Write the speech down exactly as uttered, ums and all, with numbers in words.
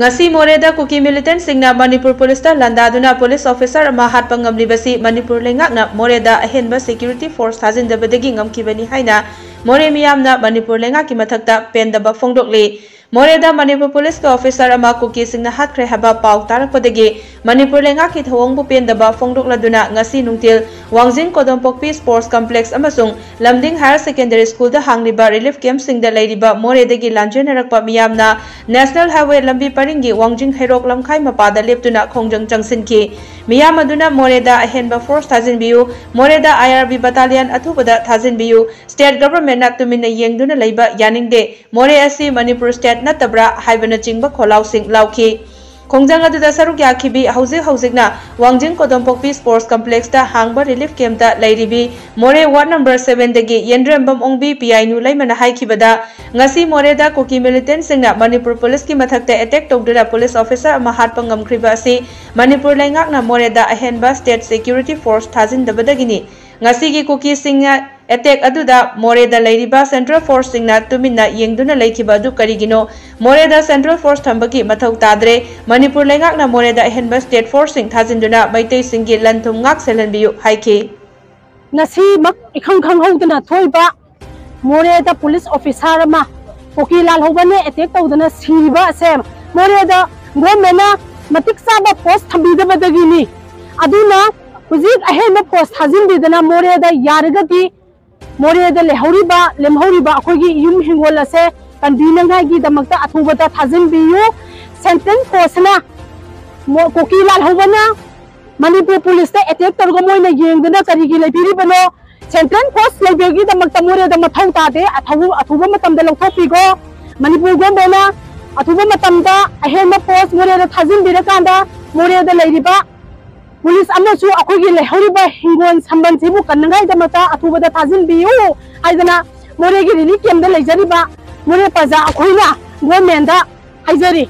ꯉꯁꯤ ꯃꯣꯔꯦꯗ ꯀꯨꯀꯤ ꯃꯤꯂꯤꯇꯦꯟꯠꯁꯤꯡꯅ Manipur ꯄꯨꯂꯤꯁꯇ ꯂꯥꯟꯗꯥꯗꯨꯅ police officer ꯑꯃ ꯍꯥꯠꯄ ꯉꯝꯂꯤꯕꯁꯤ ꯃꯅꯤꯄꯨꯔ ꯂꯩꯉꯥꯛꯅ ꯃꯣꯔꯦꯗ ꯑꯍꯦꯟꯕ ꯁꯦꯀ꯭ꯌꯨꯔꯤꯇꯤ ꯐꯣꯔꯁ ꯊꯥꯖꯤꯟꯗꯕꯗꯒꯤ ꯉꯝꯈꯤꯕꯅꯤ ꯍꯥꯏꯅ ꯃꯣꯔꯦ ꯃꯤꯌꯥꯝꯅ ꯃꯅꯤꯄꯨꯔ ꯂꯩꯉꯥꯛꯀꯤ ꯃꯊꯛꯇ ꯄꯦꯟꯗꯕ ꯐꯣꯡꯗꯣꯛꯂꯤ꯫ ꯃꯣꯔꯦꯗ ꯃꯅꯤꯄꯨꯔ ꯄꯨꯂꯤꯁꯀꯤ ꯑꯣꯐꯤꯁꯥꯔ ꯑꯃ ꯀꯨꯀꯤꯁꯤꯡꯅ ꯍꯥꯠꯈ꯭ꯔꯦ ꯍꯥꯏꯕ ꯄꯥꯎ ꯇꯥꯔꯛꯄꯗꯒꯤ ꯃꯅꯤꯄꯨꯔ ꯂꯩꯉꯥꯛꯀꯤ ꯊꯧꯑꯣꯡꯕꯨ ꯄꯦꯟꯗꯕ ꯐꯣꯡꯗꯣꯛꯂꯗꯨꯅ ꯉꯁꯤ ꯅꯨꯡꯊꯤꯜ ꯋꯥꯡꯖꯤꯡ ꯀꯣꯗꯣꯝꯄꯣꯛꯄꯤ ꯁ꯭ꯄꯣꯔꯠꯁ ꯀꯝꯄ꯭ꯂꯦꯛꯁ ꯑꯃꯁꯨꯡ ꯂꯝꯗꯤꯡ ꯍꯥꯌꯔ ꯁꯦꯀꯦꯟꯗꯔꯤ ꯁ꯭ꯀꯨꯜꯗ ꯍꯥꯡꯂꯤꯕ ꯔꯤꯂꯤꯐ ꯀꯦꯝꯞꯁꯤꯡꯗ ꯂꯩꯔꯤꯕ ꯃꯣꯔꯦꯗꯒꯤ ꯂꯥꯟꯖꯦꯟꯅꯔꯛꯄ ꯃꯤꯌꯥꯝꯅ ꯅꯦꯁꯅꯦꯜ ꯍꯥꯏꯋꯦ ꯂꯝꯕꯤ ꯄꯔꯤꯡꯒꯤ ꯋꯥꯡꯖꯤꯡ ꯍꯩꯔꯣꯛ ꯂꯝꯈꯥꯏ ꯃꯄꯥꯗ ꯂꯦꯞꯇꯨꯅ ꯈꯣꯡꯖꯪ ꯆꯪꯁꯤꯟꯈꯤ꯫ ꯃꯤꯌꯥꯝ ꯑꯗꯨꯅ ꯃꯣꯔꯦꯗ ꯑꯍꯦꯟꯕ ꯐꯣꯔꯁ ꯊꯥꯖꯤꯟꯕꯤꯌꯨ, ꯃꯣꯔꯦꯗ ꯑꯥꯏ ꯑꯥꯔ ꯕꯤ ꯕꯇꯥꯂꯤꯌꯟ ꯑꯊꯨꯕꯗ ꯊꯥꯖꯤꯟꯕꯤꯌꯨ, ꯁ꯭ꯇꯦꯠ ꯒꯚꯔꯟꯃꯦꯟꯠꯅ ꯇꯨꯃꯤꯟꯅ ꯌꯦꯡꯗꯨꯅ ꯂꯩꯕ ꯌꯥꯅꯤꯡꯗꯦ, ꯃꯣꯔꯦ ꯑꯁꯤ ꯃꯅꯤꯄꯨꯔ ꯁ꯭ꯇꯦꯠ ꯅꯠꯇꯕ꯭ꯔꯥ ꯍꯥꯏꯕꯅꯆꯤꯡꯕ ꯈꯣꯜꯂꯥꯎꯁꯤꯡ ꯂꯥꯎꯈꯤ꯫ ꯈꯣꯡꯖꯪ ꯑꯗꯨꯗ ꯁꯔꯨꯛ ꯌꯥꯈꯤꯕꯤ ꯍꯧꯖꯤꯛ ꯍꯧꯖꯤꯛꯅ ꯋꯥꯡꯖꯤꯡ ꯀꯣꯗꯣꯝꯄꯣꯛꯄꯤ ꯁ꯭ꯄꯣꯔꯠꯁ ꯀꯝꯄ꯭ꯂꯦꯛꯁꯇ ꯍꯥꯡꯕ ꯔꯤꯂꯤꯐ ꯀꯦꯝꯞꯇ ꯂꯩꯔꯤꯕꯤ ꯃꯣꯔꯦ ꯋꯥꯔꯗ ꯅꯝꯕꯔ ꯁꯚꯦꯟꯗꯒꯤ ꯌꯦꯟꯗ꯭ꯔꯦꯝꯕꯝ ꯑꯣꯡꯕꯤ ꯄꯤꯌꯥꯏꯅꯨ ꯂꯩꯃꯅ ꯍꯥꯏꯈꯤꯕꯗ, ꯉꯁꯤ ꯃꯣꯔꯦꯗ ꯀꯨꯀꯤ ꯃꯤꯂꯤꯇꯦꯟꯠꯁꯤꯡꯅ ꯃꯅꯤꯄꯨꯔ ꯄꯨꯂꯤꯁꯀꯤ ꯃꯊꯛꯇ ꯑꯦꯇꯦꯛ ꯇꯧꯗꯨꯅ ꯄꯨꯂꯤꯁ ꯑꯣꯐꯤꯁꯥꯔ ꯑꯃ ꯍꯥꯠꯄ ꯉꯝꯈ꯭ꯔꯤꯕ ꯑꯁꯤ ꯃꯅꯤꯄꯨꯔ ꯂꯩꯉꯥꯛꯅ ꯃꯣꯔꯦꯗ ꯑꯍꯦꯟꯕ ꯁ꯭ꯇꯦꯠ ꯁꯦꯀ꯭ꯌꯨꯔꯤꯇꯤ ꯐꯣꯔꯁ ꯊꯥꯖꯤꯟꯗꯕꯗꯒꯤꯅꯤ꯫ ꯉꯁꯤꯒꯤ ꯀꯨꯀꯤꯁꯤꯡꯅ ꯑꯦꯇꯦꯛ ꯑꯗꯨꯗ ꯃꯣꯔꯦꯗ ꯂꯩꯔꯤꯕ ꯁꯦꯟꯇ꯭ꯔꯦꯜ ꯐꯣꯔꯁꯁꯤꯡꯅ ꯇꯨꯃꯤꯟꯅ ꯌꯦꯡꯗꯨꯅ ꯂꯩꯈꯤꯕ ꯑꯗꯨ ꯀꯔꯤꯒꯤꯅꯣ? ꯃꯣꯔꯦꯗ ꯁꯦꯟꯇ꯭ꯔꯦꯜ ꯐꯣꯔꯁ ꯊꯝꯕꯒꯤ ꯃꯊꯧ ꯇꯥꯗ꯭ꯔꯦ꯫ ꯃꯅꯤꯄꯨꯔ ꯂꯩꯉꯥꯛꯅ ꯃꯣꯔꯦꯗ ꯑꯍꯦꯟꯕ ꯁ꯭ꯇꯦꯠ ꯐꯣꯔꯁꯁꯤꯡ ꯊꯥꯖꯤꯟꯗꯨꯅ ꯃꯩꯇꯩꯁꯤꯡꯒꯤ ꯂꯟ ꯊꯨꯝ ꯉꯥꯛ ꯁꯦꯜꯍꯟꯕꯤꯌꯨ ꯍꯥꯏꯈꯤ꯫ ꯉꯁꯤꯃꯛ ꯏꯈꯪ ꯈꯪꯍꯧꯗꯅ ꯊꯣꯛꯏꯕ ꯃꯣꯔꯦꯗ ꯄꯨꯂꯤꯁ ꯑꯣꯐꯤꯁꯥꯔ ꯑꯃ ꯀꯨꯀꯤ ꯂꯥꯜꯍꯧꯕꯅ ꯑꯦꯇꯦꯛ ꯇꯧꯗꯅ ꯁꯤꯔꯤꯕ ꯑꯁꯦ ꯃꯣꯔꯦꯗ ꯒꯣꯔꯃꯦꯟꯅ ꯃꯇꯤꯛ ꯆꯥꯕ ꯄꯣꯁ ꯊꯝꯕꯤꯗꯕꯗꯒꯤꯅꯤ꯫ ꯑꯗꯨꯅ ꯍꯧꯖꯤꯛ ꯑꯍꯦꯟꯕ ꯄꯣꯁ ꯊꯥꯖꯤꯟꯕꯤꯗꯅ ꯃꯣꯔꯦꯗ ꯌꯥꯔꯒꯗꯤ ꯃꯣꯔꯦꯗ ꯂꯩꯍꯧꯔꯤꯕ, ꯂꯦꯝꯍꯧꯔꯤꯕ ꯑꯩꯈꯣꯏꯒꯤ ꯌꯨꯝ ꯍꯤꯡꯒꯣꯜ ꯑꯁꯦ ꯀꯟꯕꯤꯅꯉꯥꯏꯒꯤꯗꯃꯛꯇ ꯑꯊꯨꯕꯗ ꯊꯥꯖꯤꯟꯕꯤꯌꯨ꯫ ꯁꯦꯟꯇ꯭ꯔꯦꯜ ꯐꯣꯔꯁꯅ ꯃꯣ-, ꯀꯨꯀꯤ ꯂꯥꯜꯍꯧꯕꯅ ꯃꯅꯤꯄꯨꯔ ꯄꯨꯂꯤꯁꯇ ꯑꯦꯇꯦꯛ ꯇꯧꯔꯒ ꯃꯣꯏꯅ ꯌꯦꯡꯗꯅ ꯀꯔꯤꯒꯤ ꯂꯩꯕꯤꯔꯤꯕꯅꯣ? ꯁꯦꯟꯇ꯭ꯔꯦꯜ ꯐꯣꯔꯁ ꯂꯩꯕꯒꯤꯗꯃꯛꯇ ꯃꯣꯔꯦꯗ ꯃꯊꯧ ꯇꯥꯗꯦ꯫ ꯑꯊꯧ-, ꯑꯊꯨꯕ ꯃꯇꯝꯗ ꯂꯧꯊꯣꯛꯄꯤꯈꯣ꯫ ꯃꯅꯤꯄꯨꯔ ꯒꯣꯔꯃꯦꯟꯅ ꯑꯊꯨꯕ ꯃꯇꯝꯗ ꯑꯍꯦꯟꯕ ꯐꯣꯔꯁ ꯃꯣꯔꯦꯗ ꯊꯥꯖꯤꯟꯕꯤꯔꯀꯥꯟꯗ ꯃꯣꯔꯦꯗ ꯂꯩꯔꯤꯕ ꯄꯨꯂꯤꯁ ꯑꯃꯁꯨ ꯑꯩꯈꯣꯏꯒꯤ ꯂꯩꯍꯧꯔꯤꯕ ꯍꯤꯡꯒꯣꯜ ꯁꯝꯕꯜꯁꯤꯕꯨ ꯀꯟꯅꯉꯥꯏꯗꯃꯛꯇ ꯑꯊꯨꯕꯗ ꯊꯥꯖꯤꯟꯕꯤꯌꯨ ꯍꯥꯏꯗꯅ ꯃꯣꯔꯦꯒꯤ ꯔꯤꯂꯤꯐ ꯀꯦꯝꯞꯇ ꯂꯩꯖꯔꯤꯕ ꯃꯣꯔꯦ ꯄ꯭ꯔꯖꯥ ꯑꯩꯈꯣꯏꯅ ꯒꯣꯔꯃꯦꯟꯗ ꯍꯥꯏꯖꯔꯤ꯫